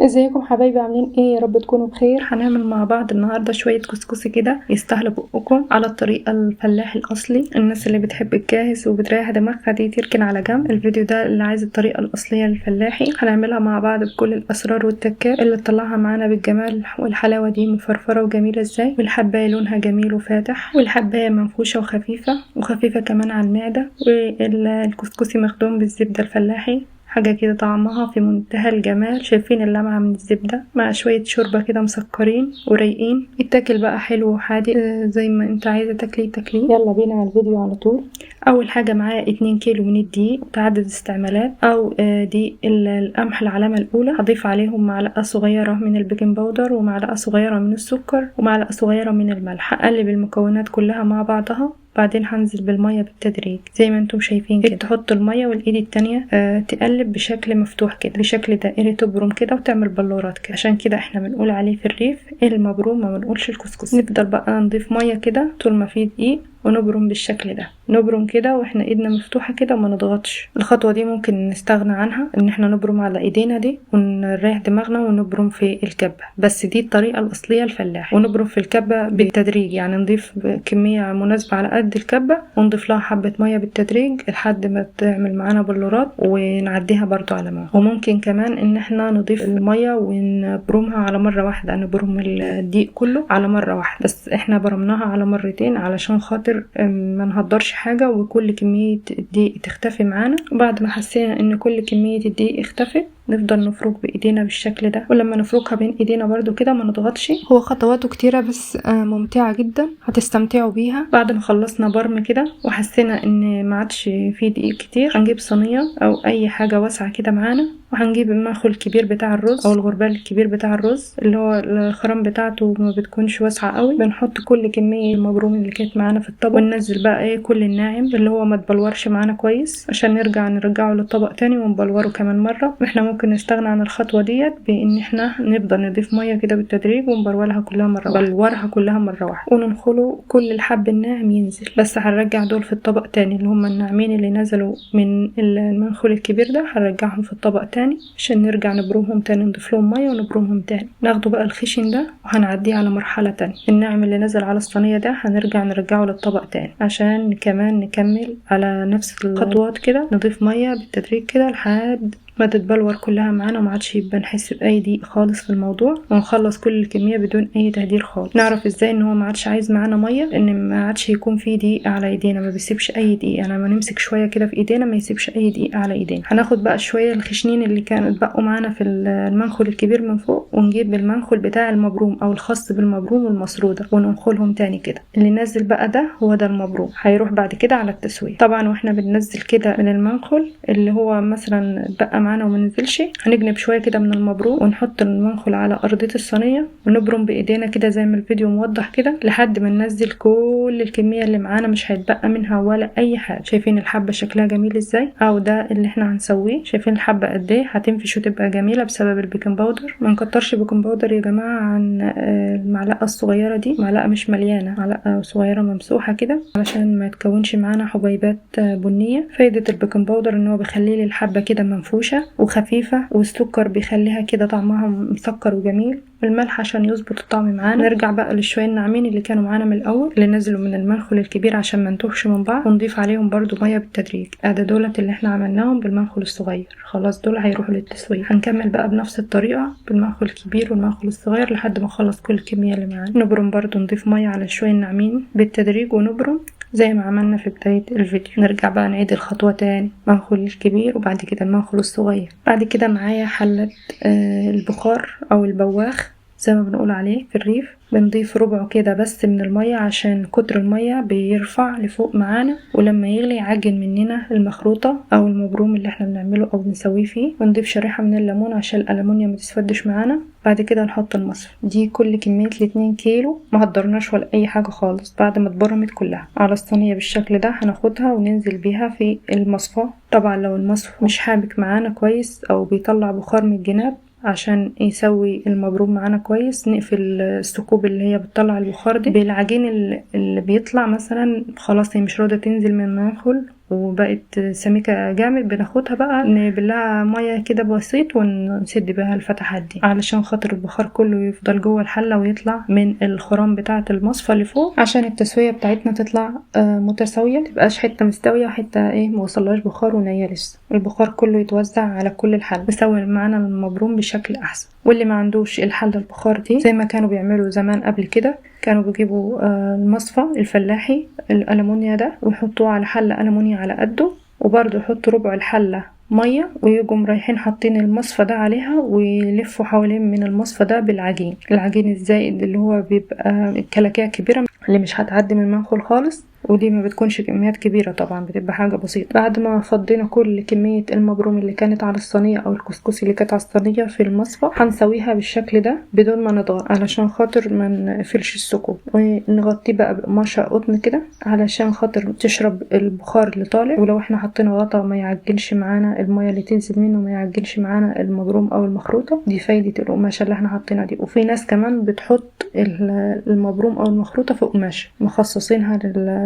ازيكم حبايبي، عاملين ايه؟ يا رب تكونوا بخير. هنعمل مع بعض النهارده شوية كسكسي كده يستاهلوا بقكم على الطريقة الفلاح الاصلي. الناس اللي بتحب الجاهز وبتريح دماغها دي تركن على جنب. الفيديو ده اللي عايز الطريقة الاصلية للفلاحي هنعملها مع بعض بكل الاسرار والتكات اللي تطلعها معانا بالجمال والحلاوه دي، مفرفره وجميلة ازاي، والحبايه لونها جميل وفاتح، والحبايه منفوشه وخفيفة وخفيفة كمان على المعدة، والكسكسي مخدوم بالزبده الفلاحي، حاجة كده طعمها في منتهى الجمال. شايفين اللمعة من الزبدة مع شوية شوربة كده مسكرين ورايقين، يتاكل بقى حلو وحادق زي ما انت عايزة تاكليه تاكليه. يلا بينا على الفيديو على طول. اول حاجة معايا 2 كيلو من الدقيق متعدد استعمالات او دقيق القمح العلامة الاولى. هضيف عليهم معلقة صغيرة من ال baking powder ومعلقة صغيرة من السكر ومعلقة صغيرة من الملح. هقلب المكونات كلها مع بعضها، بعدين هنزل بالمية بالتدريج زي ما انتم شايفين كده. تحط المية والايد التانية تقلب بشكل مفتوح كده، بشكل دائري، تبرم كده وتعمل بلورات كده. عشان كده احنا بنقول عليه في الريف المبروم، ما بنقولش الكسكس. نفضل بقى نضيف مية كده طول ما فيه دقيق ونبرم بالشكل ده، نبرم كده واحنا ايدنا مفتوحة كده وما نضغطش. الخطوة دي ممكن نستغنى عنها، ان احنا نبرم على ايدينا دي ونريح دماغنا ونبرم في الكبه، بس دي الطريقة الاصلية الفلاح. ونبرم في الكبه بالتدريج، يعني نضيف كمية مناسبة على قد الكبه ونضيف لها حبه مية بالتدريج لحد ما تعمل معانا بلورات، ونعديها برضو على مية. وممكن كمان ان احنا نضيف المية ونبرمها على مرة واحدة، نبرم الدقيق كله على مرة واحدة، بس احنا برمناها على مرتين علشان خاطر ما نهدرش حاجة وكل كمية الدقيق تختفي معانا. وبعد ما حسينا ان كل كمية الدقيق اختفت نفضل نفرك بايدينا بالشكل ده، ولما نفركها بين ايدينا برضو كده ما نضغطش. هو خطواته كتيرة بس ممتعة جدا، هتستمتعوا بيها. بعد ما خلصنا برم كده وحسينا ان ما عادش فيه دقيق كتير، هنجيب صينية او اي حاجة واسعة كده معانا، وهنجيب المنخل الكبير بتاع الرز او الغربال الكبير بتاع الرز اللي هو الخرم بتاعته ما بتكونش واسعة قوي. بنحط كل كمية المبروم اللي كانت معانا في الطبق، وننزل بقى ايه كل الناعم اللي هو ما تبلورش معانا كويس عشان نرجع نرجعه للطبق تاني ونبلوره كمان مرة. واحنا ممكن نستغنى عن الخطوة ديت بان احنا نفضل نضيف مية كده بالتدريج ونبلورها كلها مرة واحدة، بلورها كلها مرة واحدة، وننخله كل الحب الناعم ينزل. بس هنرجع دول في الطبق تاني اللي هم الناعمين اللي نزلوا من المنخل الكبير ده، هنرجعهم في الطبق تاني عشان نرجع نبرمهم تاني، نضيف لهم مية ونبرمهم تاني. ناخده بقى الخشن ده وهنعديه على مرحلة تانية. الناعم اللي نزل على الصينية ده هنرجع نرجعه للطبق تاني عشان كمان نكمل على نفس الخطوات كده، نضيف مية بالتدريج كده لحد ما تتبلور كلها معانا وما عادش يبقى نحس باي ضيق خالص في الموضوع، ونخلص كل الكمية بدون اي تهدير خالص. نعرف ازاي ان هو ما عادش عايز معانا مية؟ لان ما عادش يكون فيه دقيق على ايدينا، ما بيسيبش اي دقيق. يعني لما نمسك شوية كده في ايدينا ما يسيبش اي دقيق على ايدينا. هناخد بقى شوية الخشنين اللي كانوا اتبقوا معانا في المنخل الكبير من فوق، ونجيب المنخل بتاع المبروم او الخاص بالمبروم والمسروده وننخلهم تاني كده. اللي نزل بقى ده هو ده المبروم، هيروح بعد كده على التسوية. طبعا واحنا بننزل كده من المنخل اللي هو مثلا بقى معانا وما ننزلش، هنجنب شوية كده من المبروم ونحط المنخل على ارضية الصينية ونبرم بايدينا كده زي ما الفيديو موضح كده لحد ما ننزل كل الكمية اللي معانا، مش هيتبقى منها ولا اي حاجة. شايفين الحبة شكلها جميل ازاي؟ او ده اللي احنا هنسويه. شايفين الحبة قد ايه هتنفش وتبقى جميلة بسبب ال baking powder. ما نكترش baking powder يا جماعة عن المعلقة الصغيرة دي، معلقه مش مليانة، معلقه صغيرة ممسوحة كده علشان ما تكونش معانا حبيبات بنيه. فايده ال baking powder ان هو بيخلي الحبة كده منفوشه وخفيفة، والسكر بيخليها كده طعمها مسكر وجميل، والملح عشان يظبط الطعم معانا. نرجع بقى للشويه الناعمين اللي كانوا معانا من الاول اللي نزلوا من المنخل الكبير عشان ما نتوهش من بعض، ونضيف عليهم برضو مية بالتدريج. ادي دولت اللي احنا عملناهم بالمنخل الصغير، خلاص دول هيروحوا للتسويه. هنكمل بقى بنفس الطريقة بالمنخل الكبير والمنخل الصغير لحد ما نخلص كل الكمية اللي معانا. نبرم برضو، نضيف مية على شوية الناعمين بالتدريج ونبرم زي ما عملنا في بداية الفيديو. نرجع بقى نعيد الخطوة تاني، منخل الكبير وبعد كده المنخل الصغير. بعد كده معايا حلة البخار او البواخ زي ما بنقول عليه في الريف، بنضيف ربعه كده بس من المية عشان كتر المية بيرفع لفوق معانا، ولما يغلي يعجن مننا المخروطة او المبروم اللي احنا بنعمله او بنسويه فيه. ونضيف شريحة من الليمون عشان الألمونيا ما تسودش معانا. بعد كده نحط المصفى. دي كل كمية 2 كيلو، ما هدرناش ولا اي حاجة خالص. بعد ما اتبرمت كلها على الصينية بالشكل ده هناخدها وننزل بيها في المصفى. طبعا لو المصفى مش حابك معانا كويس او بيطلع بخار من الجناب عشان يسوي المبروم معانا كويس، نقفل الثقوب اللي هي بتطلع البخار دي بالعجين اللي بيطلع مثلا. خلاص هي مش راضية تنزل من المنخل وبقت سميكة جامد بناخدها بقى نبلها مية كده بسيط ونسد بيها الفتحات دي، علشان خاطر البخار كله يفضل جوه الحلة ويطلع من الخرام بتاعه المصفى اللي فوق، عشان التسوية بتاعتنا تطلع متساوية، متبقاش حتة مستوية وحتة ايه موصلهاش بخار ونيه لسه، البخار كله يتوزع على كل الحلة، يسوي معانا المبروم بشكل احسن. واللي ما عندوش الحلة البخار دي زي ما كانوا بيعملوا زمان قبل كده، كانوا بيجيبوا المصفى الفلاحي الألمونيا ده ويحطوه على حلة ألمونيا على قده، وبرده يحطوا ربع الحلة مية، ويجوا رايحين حاطين المصفى ده عليها ويلفوا حوالين من المصفى ده بالعجين، العجين الزائد اللي هو بيبقى الكلاكيع كبيرة اللي مش هتعدي من المنخل خالص، ودي ما بتكونش كميات كبيرة طبعا، بتبقى حاجة بسيطة. بعد ما فضينا كل كمية المبروم اللي كانت على الصينية او الكسكسي اللي كانت على الصينية في المصفى، هنسويها بالشكل ده بدون ما نضغط علشان خاطر ما نقفلش الثقوب، ونغطيه بقى بقماشة قطن كده علشان خاطر تشرب البخار اللي طالع، ولو احنا حطينا غطا ما يعجلش معانا المية اللي تنزل منه، ما يعجلش معانا المبروم او المخروطة. دي فايدة القماشة اللي احنا حاطينها دي. وفي ناس كمان بتحط المبروم او المخروطة في قماشة مخصصينها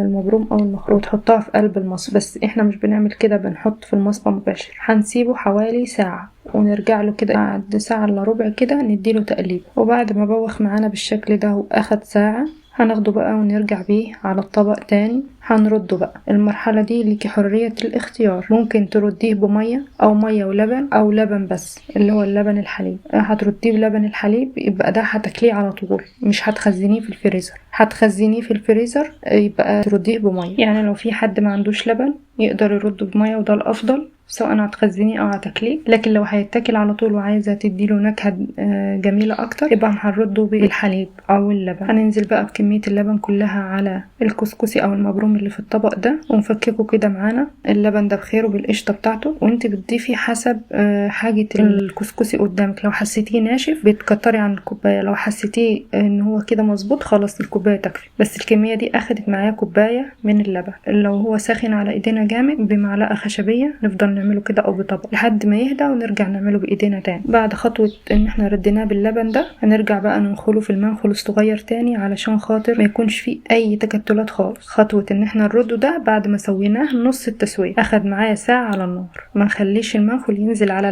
المبروم او المخروط تحطها في قلب المصفى، بس احنا مش بنعمل كده، بنحط في المصفى مباشر. هنسيبه حوالي ساعة ونرجع له كده بعد ساعة الا ربع كده نديله تقليب. وبعد ما بوخ معانا بالشكل ده واخد ساعة، هناخده بقى ونرجع بيه على الطبق تاني، هنرده بقى. المرحلة دي ليكي حرية الاختيار، ممكن ترديه بمية او مية ولبن او لبن بس اللي هو اللبن الحليب. هترديه بلبن الحليب يبقى ده هتاكليه على طول، مش هتخزنيه في الفريزر. هتخزنيه في الفريزر يبقى ترديه بمية، يعني لو في حد ما عندوش لبن يقدر يرده بمية وده الافضل، سواء هتخزنيه او هتاكليه. لكن لو هيتاكل على طول وعايزه تديله نكهة جميلة اكتر يبقى هنرده بالحليب او اللبن. هننزل بقى بكمية اللبن كلها على الكسكسي او المبروم اللي في الطبق ده، ونفككه كده معانا. اللبن ده بخيره بالقشطه بتاعته، وانت بتضيفي حسب حاجة الكسكسي قدامك. لو حسيتيه ناشف بتكتري عن الكوباية، لو حسيتيه ان هو كده مظبوط خلاص الكوباية تكفي. بس الكمية دي اخدت معايا كوباية من اللبن. لو هو ساخن على ايدينا جامد بمعلقه خشبيه نفضل نعمله كده او بطبق لحد ما يهدى، ونرجع نعمله بايدينا تاني. بعد خطوة ان احنا رديناه باللبن ده، هنرجع بقى ننخله في المنخل الصغير تاني علشان خاطر ما يكونش فيه اي تكتلات خالص. خطوة ان احنا نرده ده بعد ما سويناه نص التسوية، اخد معايا ساعة على النار. ما نخليش المنخل ينزل على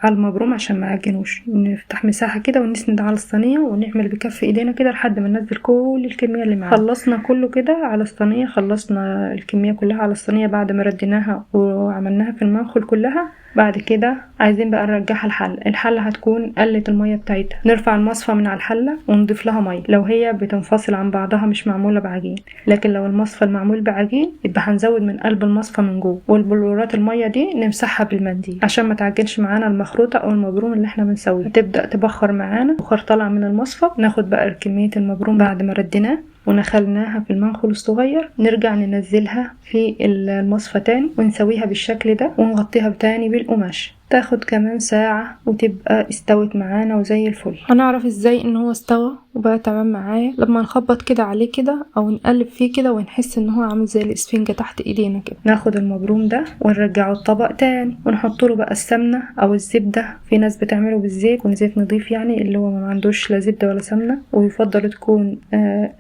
المبروم عشان ما يعجنوش، نفتح مساحة كده ونسند على الصينية ونعمل بكف ايدينا كده لحد ما ننزل كل الكمية اللي معانا. خلصنا كله كده على الصينية، خلصنا الكمية كلها على الصينية بعد ما رديناها وعملناها في المنخل كلها. بعد كده عايزين بقى نرجعها الحلة. الحلة هتكون قلت المية بتاعتها، نرفع المصفى من على الحلة ونضيف لها مية لو هي بتنفصل عن بعضها مش معمولة بعجين. لكن لو المصفى المعمول بعجين يبقى هنزود من قلب المصفى من جوه، والبلورات المية دي نمسحها بالمنديل عشان ما تعجنش معانا المخروطه او المبروم اللي احنا بنسويه. هتبدا تبخر معانا، بخار طالع من المصفى. ناخد بقى كمية المبروم بعد ما رديناه ونخلناها في المنخل الصغير، نرجع ننزلها في المصفى تاني ونسويها بالشكل ده ونغطيها تاني بالقماش. تاخد كمان ساعة وتبقى استوت معانا وزي الفل. هنعرف ازاي ان هو استوى وبقى تمام معايا لما نخبط كده عليه كده او نقلب فيه كده ونحس ان هو عامل زي الاسفنجة تحت ايدينا كده. ناخد المبروم ده ونرجعه الطبق تاني ونحط له بقى السمنة او الزبدة. في ناس بتعمله بالزيت، وزيت نضيف يعني اللي هو ما عندوش لا زبدة ولا سمنة، ويفضل تكون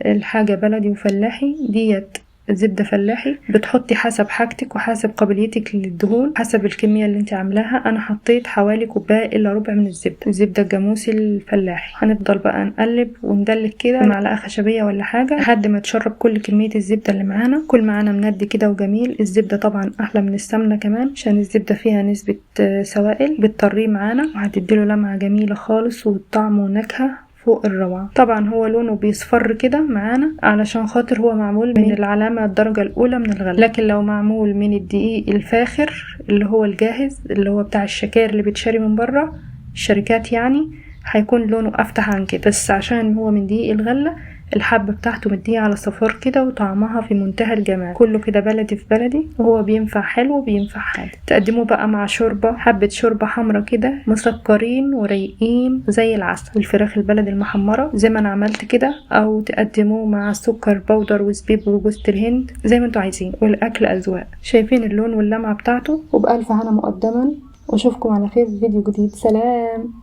الحاجة بلدي وفلاحي. ديت زبدة فلاحي بتحطي حسب حاجتك وحسب قابليتك للدهون حسب الكمية اللي انت عاملاها. انا حطيت حوالي كوباية الا ربع من الزبدة، الزبدة الجاموسي الفلاحي. هنفضل بقى نقلب وندلك كده بمعلقة خشبية ولا حاجة لحد ما تشرب كل كمية الزبدة اللي معانا. كل معانا مندي كده وجميل. الزبدة طبعا احلى من السمنة كمان عشان الزبدة فيها نسبة سوائل بتطريه معانا وهتديله لمعة جميلة خالص والطعم ونكهة فوق الروعة. طبعا هو لونه بيصفر كده معانا علشان خاطر هو معمول من العلامة الدرجة الأولى من الغلة. لكن لو معمول من الدقيق الفاخر اللي هو الجاهز اللي هو بتاع الشكاير اللي بتشري من بره الشركات يعني، هيكون لونه أفتح عن كده. بس عشان هو من دقيق الغلة الحبة بتاعته مديه على صفار كده وطعمها في منتهى الجمال. كله كده بلدي في بلدي، وهو بينفع حلو وبينفع حادق. تقدموه بقى مع شوربة، حبة شوربة حمرا كده مسكرين ورايقين زي العسل، والفراخ البلدي المحمرة زي ما انا عملت كده، او تقدموه مع سكر بودر وزبيب وجوز الهند زي ما انتوا عايزين. والاكل اذواق. شايفين اللون واللمعة بتاعته. وبألف هنا مقدما، واشوفكم على خير في فيديو جديد. سلام.